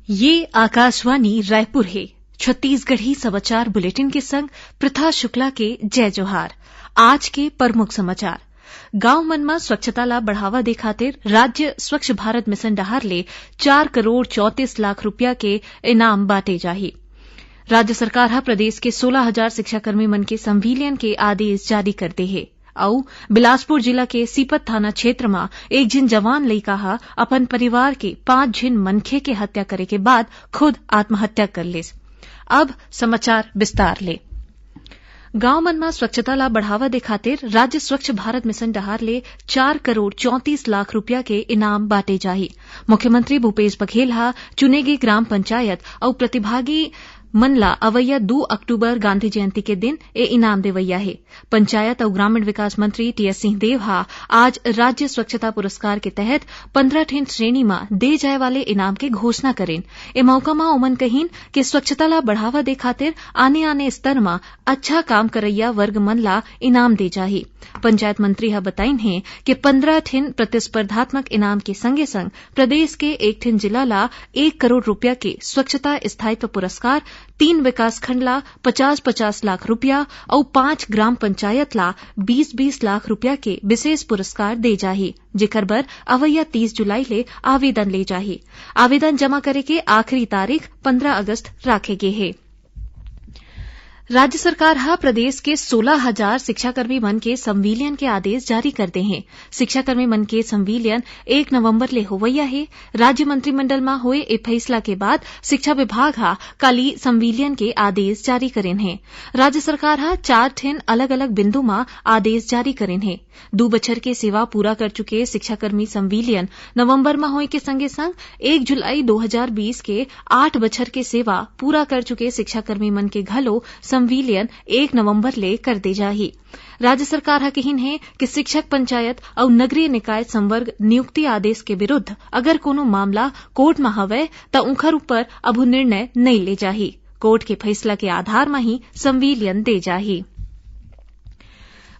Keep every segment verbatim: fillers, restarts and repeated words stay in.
ये आकाशवाणी रायपुर हे। छत्तीसगढ़ी समाचार बुलेटिन के संग प्रथा शुक्ला के जय जोहार। आज के प्रमुख समाचार। गांव मन म स्वच्छता ला बढ़ावा दे खातिर राज्य स्वच्छ भारत मिशन डहार ले चार करोड़ चौंतीस लाख रुपया के इनाम बांटे जाही। राज्य सरकार ह प्रदेश के सोलह हजार शिक्षाकर्मी मन के संविलियन के आदेश जारी कर दे हे। अउ बिलासपुर जिला के सीपत थाना क्षेत्र म एक झिन जवान लइका ह अपन परिवार के पांच झिन मनखे के हत्या करे के बाद खुद आत्महत्या कर लेस। अब समाचार विस्तार ले। गांव मन म स्वच्छता ला बढ़ावा दे खातिर राज्य स्वच्छ भारत मिशन डहार ले चार करोड़ चौंतीस लाख रुपया के इनाम बांटे जाही। मुख्यमंत्री भूपेश बघेल ह चुने गे ग्राम पंचायत अउ प्रतिभागी मन ला अवइया दू अक्टूबर गांधी जयंती के दिन ए इनाम देवइया हे। पंचायत अउ ग्रामीण विकास मंत्री टीएस सिंहदेव ह आज राज्य स्वच्छता पुरस्कार के तहत पंद्रह ठिन श्रेणी म दे जाए वाले इनाम के घोषणा करिन। ए मौका म ओमन कहिन कि स्वच्छता ला बढ़ावा दे खातिर आने-आने स्तर म अच्छा काम करइया वर्ग मन ला इनाम दे जाही। पंचायत मंत्री ह बताइन हे कि पंद्रह ठिन प्रतिस्पर्धात्मक इनाम के संगे-संग प्रदेश के एक ठिन जिला ला एक करोड़ रुपया के स्वच्छता स्थायित्व पुरस्कार, तीन विकासखंड ला पचास पचास लाख रुपया अउ पांच ग्राम पंचायत ला बीस बीस लाख रुपया के विशेष पुरस्कार दे जाही, जेकर बर अवइया तीस जुलाई ले आवेदन ले जाही। आवेदन जमा करे के आखिरी तारीख पंद्रह अगस्त राखे गे हे। राज्य सरकार ह प्रदेश के सोलह हजार शिक्षाकर्मी मन के संविलियन के आदेश जारी कर दे हे। शिक्षाकर्मी मन के संविलियन एक नवंबर ले होवइया हे। राज्य मंत्रिमंडल म होए ए फैसला के बाद शिक्षा विभाग ह काली संविलियन के आदेश जारी करेन हे। राज्य सरकार ह चार ठिन अलग-अलग बिंदु म आदेश जारी करेन हे। दू बछर के सेवा पूरा कर चुके शिक्षाकर्मी संविलियन नवंबर म होए के संगे-संग एक जुलाई दो हजार बीस के आठ बछर के सेवा पूरा कर चुके शिक्षाकर्मी मन के घलो संविलियन एक नवंबर ले कर दे जाही। राज्य सरकार ह कहिन हे कि शिक्षक, पंचायत अउ नगरीय निकाय संवर्ग नियुक्ति आदेश के विरुद्ध अगर कोनो मामला कोर्ट म हवय, त उंखर ऊपर अभू निर्णय नइ ले जाही। कोर्ट के फैसला के आधार म ही संविलियन दे जाही।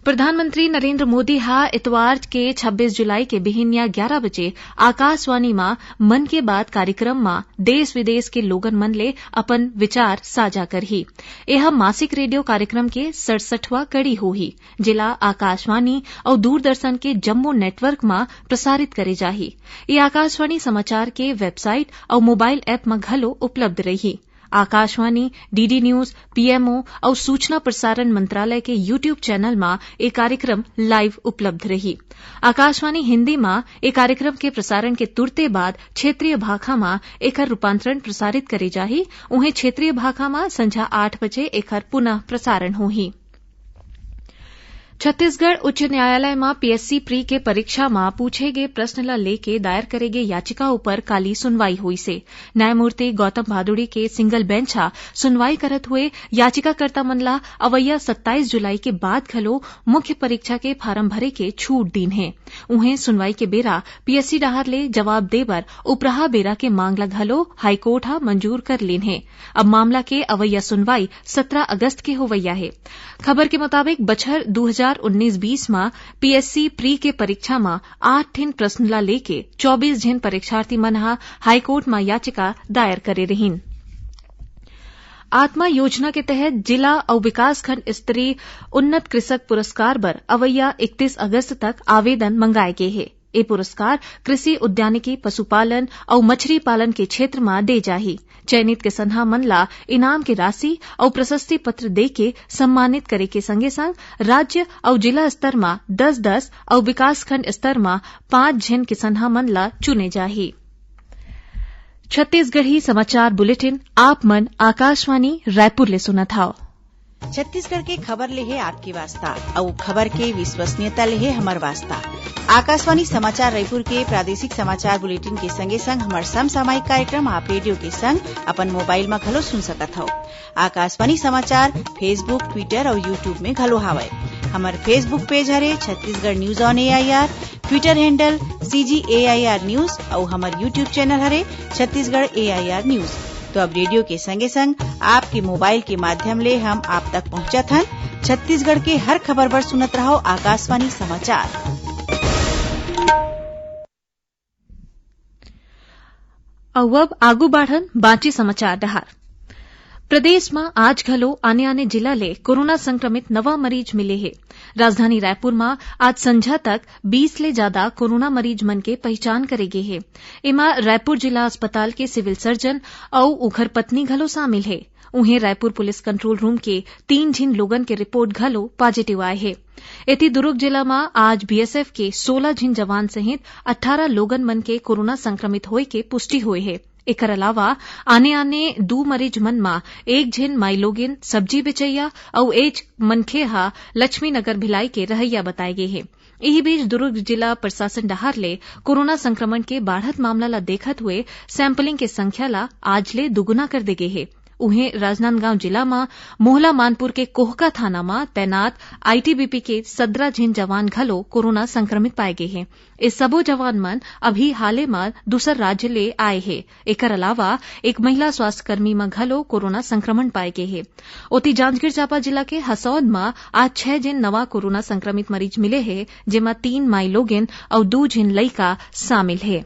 प्रधानमंत्री नरेंद्र मोदी ह इतवार के छब्बीस जुलाई के बिहिनिया ग्यारा बजे आकाशवाणी म मन की बात कार्यक्रम म देश विदेश के लोगन मन ले अपन विचार साझा करही। एह मासिक रेडियो कार्यक्रम के सड़सठवां कड़ी होही, जेला आकाशवाणी अउ दूरदर्शन के जम्मो नेटवर्क म प्रसारित करे जाही। ये आकाशवाणी समाचार के वेबसाइट अउ मोबाइल ऐप म घलो उपलब्ध रही। आकाशवाणी, डीडी न्यूज, पीएमओ अउ सूचना प्रसारण मंत्रालय के YouTube चैनल म ए कार्यक्रम लाइव उपलब्ध रही। आकाशवाणी हिंदी म ए कार्यक्रम के प्रसारण के तुरते बाद क्षेत्रीय भाखा म एकर रूपांतरण प्रसारित करे जाही। उहें, क्षेत्रीय भाखा म संझा आठ बजे एकर पुनः प्रसारण होही। छत्तीसगढ़ उच्च न्यायालय म पीएससी प्री के परीक्षा म पूछे गे प्रश्न ल लेके दायर करे गे याचिका ऊपर काली सुनवाई होइसे। न्यायमूर्ति गौतम भादुड़ी के सिंगल बेंच ह सुनवाई करत हुए याचिकाकर्ता मन ल अवइया सत्ताईस जुलाई के बाद घलो मुख्य परीक्षा के फारम भरे के छूट दीन हे। उहें, सुनवाई के बेरा पीएससी डहार ले जवाब दे बर उपराहा बेरा के मांग ल घलो हाईकोर्ट ह मंजूर कर लीन हे। अब मामला के अवइया सुनवाई सत्रह अगस्त के होवइया हे। खबर के मुताबिक, बछर दू हजार उन्नीस बीस म पीएससी प्री के परीक्षा म आठ ठिन प्रश्न ला लेके चौबीस झिन परीक्षार्थी मन ह हाईकोर्ट म याचिका दायर करे रिहीन। आत्मा योजना के तहत जिला अउ विकासखंड स्तरीय उन्नत कृषक पुरस्कार बर अवइया इकतीस अगस्त तक आवेदन मंगाए गे हे। ए पुरस्कार कृषि, उद्यानिकी, पशुपालन अउ मछरी पालन के क्षेत्र म दे जाही। चयनित किसनहा मन ला इनाम के राशि अउ प्रशस्ति पत्र देके सम्मानित करे के संगे-संग राज्य अउ जिला स्तर म दस दस अउ विकासखंड स्तर म पांच झिन किसनहा मन ला चुने जाही। छत्तीसगढ़ी समाचार बुलेटिन आप मन आकाशवाणी रायपुर ले सुनत हव। छत्तीसगढ़ के खबर ले हे आपके वास्ता, अउ खबर के विश्वसनीयता ले हे हमर वास्ता। आकाशवाणी समाचार रायपुर के प्रादेशिक समाचार बुलेटिन के संगे संग हमर समसामयिक कार्यक्रम आप रेडियो के संग अपन मोबाइल म घलो सुन सकत हव। आकाशवाणी समाचार Facebook, Twitter अउ YouTube में घलो हावय। हमर Facebook पेज हरे Chhattisgarh news on AIR, Twitter handle CG AIR news अउ हमर YouTube चैनल हरे छत्तीसगढ़ एआईआर न्यूज। तो अब रेडियो के संगे संग आपके मोबाइल के माध्यम ले हम आप तक पहुंचत हन। छत्तीसगढ़ के हर खबर बर सुनत रहव आकाशवाणी समाचार। अउ अब आगू बाढ़न बांचे समाचार डहार। प्रदेश म आज घलो आने-आने जिला ले कोरोना संक्रमित नवा मरीज मिले हे। राजधानी रायपुर म आज संझा तक बीस ले जादा कोरोना मरीज मन के पहिचान करे गे हे। एमा रायपुर जिला अस्पताल के सिविल सर्जन अउ उखर पत्नी घलो शामिल हे। उहें, रायपुर पुलिस कंट्रोल रूम के तीन झिन लोगन के रिपोर्ट घलो पॉजिटिव आए हे। एती, दुरूग जिला म आज बीएसएफ के सोला झिन जवान सहित अट्ठारह लोगन मन के कोरोना संक्रमित होए के पुष्टि होए हे। एकर अलावा, आने-आने दू मरीज मन म एक झिन माईलोगिन, सब्जी बेचइया, अउ एक मनखे ह लक्ष्मी नगर भिलाई के रहइया बताए गे हे। इही बीच, दुरूग जिला प्रशासन डहार ले कोरोना संक्रमण के बाढ़त मामला ल देखत हुए सैंपलिंग के संख्या ल आज ले दुगुना कर दे गे हे। उहें, राजनांदगांव जिला म मोहला मानपुर के कोहका थाना म तैनात आईटीबीपी के सतरा झिन जवान घलो कोरोना संक्रमित पाए गे हे। ए सबो जवान मन अभी हाले म दूसर राज्य ले आए हे। एकर अलावा, एक महिला स्वास्थ्यकर्मी म घलो कोरोना संक्रमण पाए गे हे। ओती, जांजगीर चांपा जिला के हसौद म आज छह झिन नवा कोरोना संक्रमित मरीज मिले हे, जेमा तीन माईलोगिन अउ दू झिन लइका शामिल हे।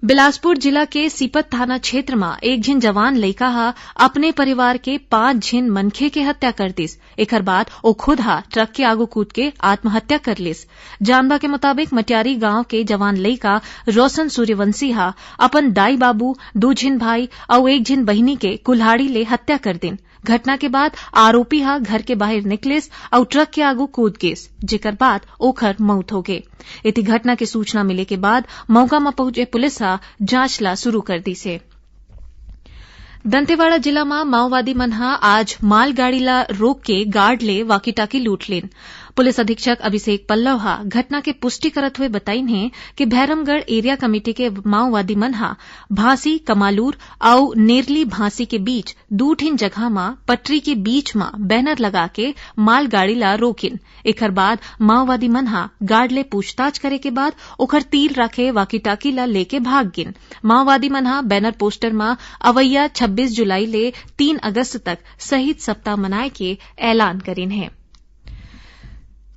बिलासपुर जिला के सीपत थाना क्षेत्र म एक झिन जवान लइका ह अपने परिवार के पांच झिन मनखे के हत्या कर दिस। एकर बाद ओ खुद ह ट्रक के आगू कूद के आत्महत्या कर लिस। जानबा के मुताबिक, मटियारी गांव के जवान लइका रोशन सूर्यवंशी ह अपन दाई बाबू, दू झिन भाई अउ एक झिन बहिनी के कुल्हाड़ी ले हत्या कर दिन। घटना के बाद आरोपी ह घर के बाहिर निकलिस अउ ट्रक के आगू कूद गिस, जेकर बाद ओखर मउत हो गे। एती, घटना के सूचना मिले के बाद मौका म पहुंचे पुलिस ह जांच ला शुरू कर दिस हे। दंतेवाड़ा जिला म माओवादी मन ह आज मालगाड़ी ला रोक के गार्ड ले वॉकी-टॉकी लूट लेन। पुलिस अधीक्षक अभिषेक पल्लव ह घटना के पुष्टि करत हुए बताइन हे कि भैरमगढ़ एरिया कमेटी के माओवादी मन ह भांसी कमालूर अउ नेरली भांसी के बीच दू ठिन जगह म पटरी के बीच म बैनर लगा के मालगाड़ी ला रोकिन। एकर बाद माओवादी मन ह गार्ड ले पूछताछ करे के बाद ओखर तीर राखे वॉकी-टॉकी ला लेके भाग गिन। माओवादी मन ह बैनर पोस्टर म अवइया छब्बीस जुलाई ले तीन अगस्त तक शहीद सप्ताह मनाए के ऐलान करिन हे।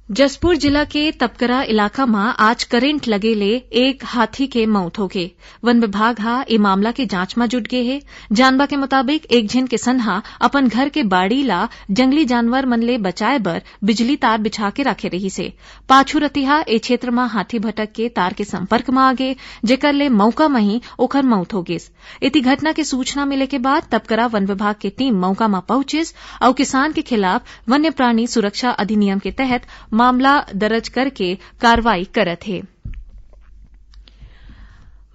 जशपुर जिला के तपकरा इलाका म आज करंट लगे ले एक हाथी के मउत होगे। वन विभाग ह ए मामला के जांच म जुट गे हे। जानबा के मुताबिक, एक झिन किसन ह अपन घर के बाड़ी ला जंगली जानवर मन ले बचाए बर बिजली तार बिछा के राखे रहिस हे। पाछू रतिहा ए क्षेत्र म हाथी भटक के तार के संपर्क म आ गे, जेकर ले मउका म ही ओखर मउत हो गिस। एती, घटना के सूचना मिले के बाद तपकरा वन विभाग के टीम मउका म पहुंचिस अउ किसान के खिलाफ वन्य प्राणी सुरक्षा अधिनियम के तहत मामला दर्ज करके कार्रवाई करत हे।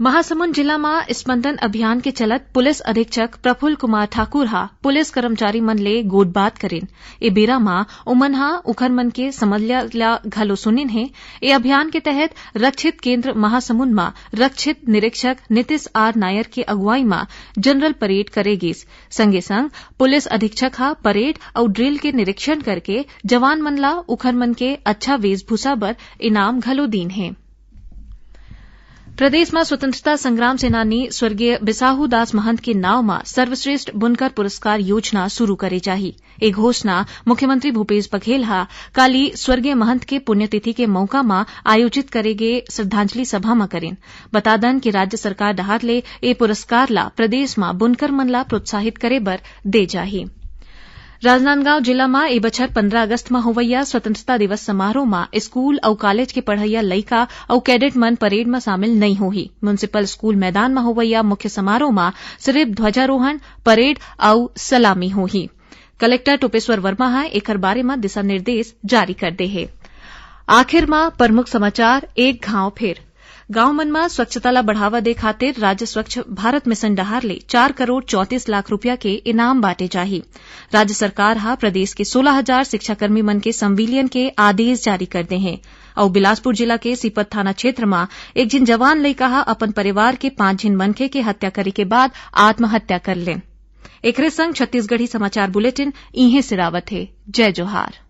महासमुंद जिला म स्पंदन अभियान के चलत पुलिस अधीक्षक प्रफुल्ल कुमार ठाकुर ह पुलिस कर्मचारी मन ले गोठबात करिन। ए बेरा म ओमन ह उखर मन के समस्या ल घलो सुनिन हे। ए अभियान के तहत रक्षित केंद्र महासमुंद म रक्षित निरीक्षक नीतीश आर नायर के अगुवाई म जनरल परेड करे गिस। संगे संग पुलिस अधीक्षक ह परेड अउ ड्रिल के निरीक्षण करके जवान मन ला उखर मन के अच्छा वेशभूषा बर इनाम घलो दीन हे। प्रदेश म स्वतंत्रता संग्राम सेनानी स्वर्गीय बिसाहू दास महंत के नाव म सर्वश्रेष्ठ बुनकर पुरस्कार योजना शुरू करे जाही। ए घोषणा मुख्यमंत्री भूपेश बघेल ह काली स्वर्गीय महंत के पुण्यतिथि के मौका म आयोजित करे गे श्रद्धांजलि सभा म करिन। बता दन कि राज्य सरकार डहार ले ए पुरस्कार ला प्रदेश म बुनकर मन ला प्रोत्साहित करे बर दे जाही। राजनांदगांव जिला म ए बछर पंद्रह अगस्त म होवइया स्वतंत्रता दिवस समारोह म स्कूल अउ कॉलेज के पढ़इया लइका अउ कैडेट मन परेड म शामिल नइ होही। म्युनिसिपल स्कूल मैदान म होवइया मुख्य समारोह म सिरिफ ध्वजारोहण, परेड अउ सलामी होही। कलेक्टर टोपेश्वर वर्मा ह एखर बारे म दिशा निर्देश जारी कर दे हे। आखिर म प्रमुख समाचार एक घांव फेर। गांव मन म स्वच्छता ल बढ़ावा दे खातिर राज्य स्वच्छ भारत मिशन डहार ले चार करोड़ चौंतीस लाख रुपया के इनाम बांटे जाही। राज्य सरकार ह प्रदेश के सोलह हजार शिक्षाकर्मी मन के संविलियन के आदेश जारी कर दे हे। अउ बिलासपुर जिला के सीपत थाना क्षेत्र म एक झिन जवान लइका ह अपन परिवार के पांच झिन मनखे के हत्या करे के बाद आत्महत्या कर लेन। एकरे संग छत्तीसगढ़ी समाचार बुलेटिन इहें सिरावत हे। जय जोहार।